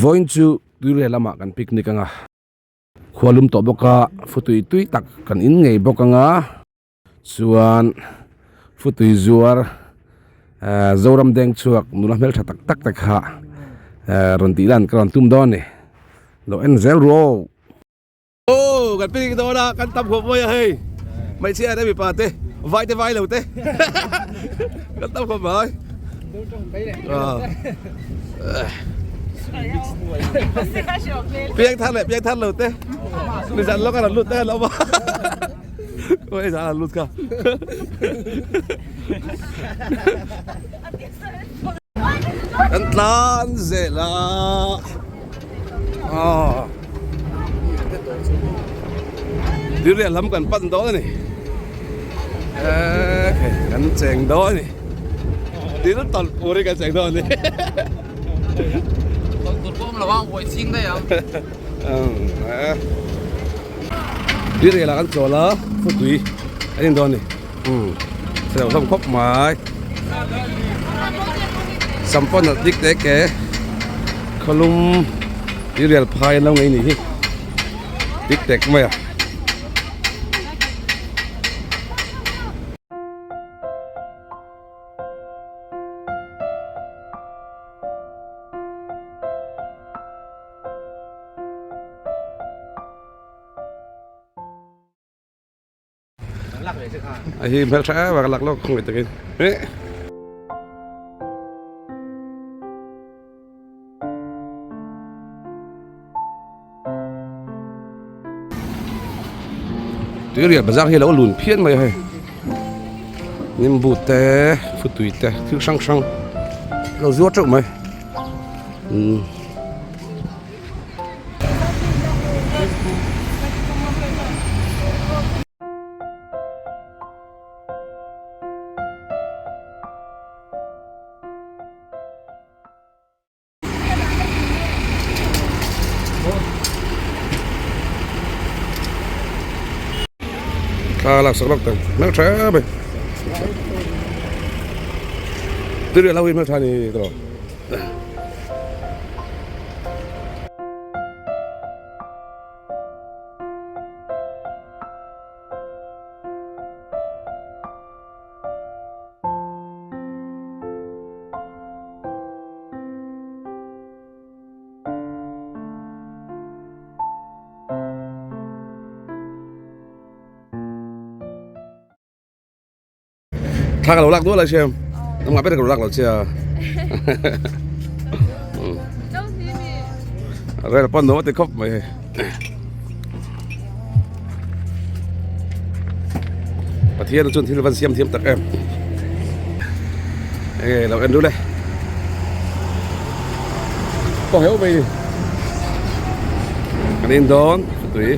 Vawiin chu tuirial lamah kan picnic anga khua lum tawh bawk a futui tui tak kan in ngei bawk anga chuan futui zuar ehh Zoram deng chhuak nula hmeltha tak tak te kha ehh rawn tih lan ka rawn tum dawn a ni lo en zel ru aw. Aw kan picnic dawn a kan tam khawp mai a hei hmeichhia te mipa te vai te vai lo te kan tam khawp mai piang thar leh piang thar lo te nizan lawk a rawn lut te an awm a oi zan an lut kha Kan tlan zel a aw dirial lam kan pan dawn a ni eee kan cheng dawn a ni dil tawlh tur hi kan cheng dawn a ni tawlh tur pawh awm lo a uai ching daih ang dirial ah kan chawl a khawpui an in dawn a ni. Umm chhelo hlawm khawp mai sam pawh nalh dik tek e khawlum tuirial phai an lo ngei nih hi dik tek mai a. A hi hmel tha em a ka lak lawk khawng takin eh. Tuirial bazar hi a lo lun phian mai a hei nimbu te futui te thil hrang hrang a lo zuar teuh mai umm. Thla lak sak lak tang hmel tha em mai tirial ho hi hmel tha ni tawh. Thla ka lo lak duah lo che nangmah ber ka lo lak lo che a rel pawn nuam a ti khawp mai hei Pathian chuan thil van siam thiam tak em enge lo en dul e pawh heuh mai ni kan in dawn tui.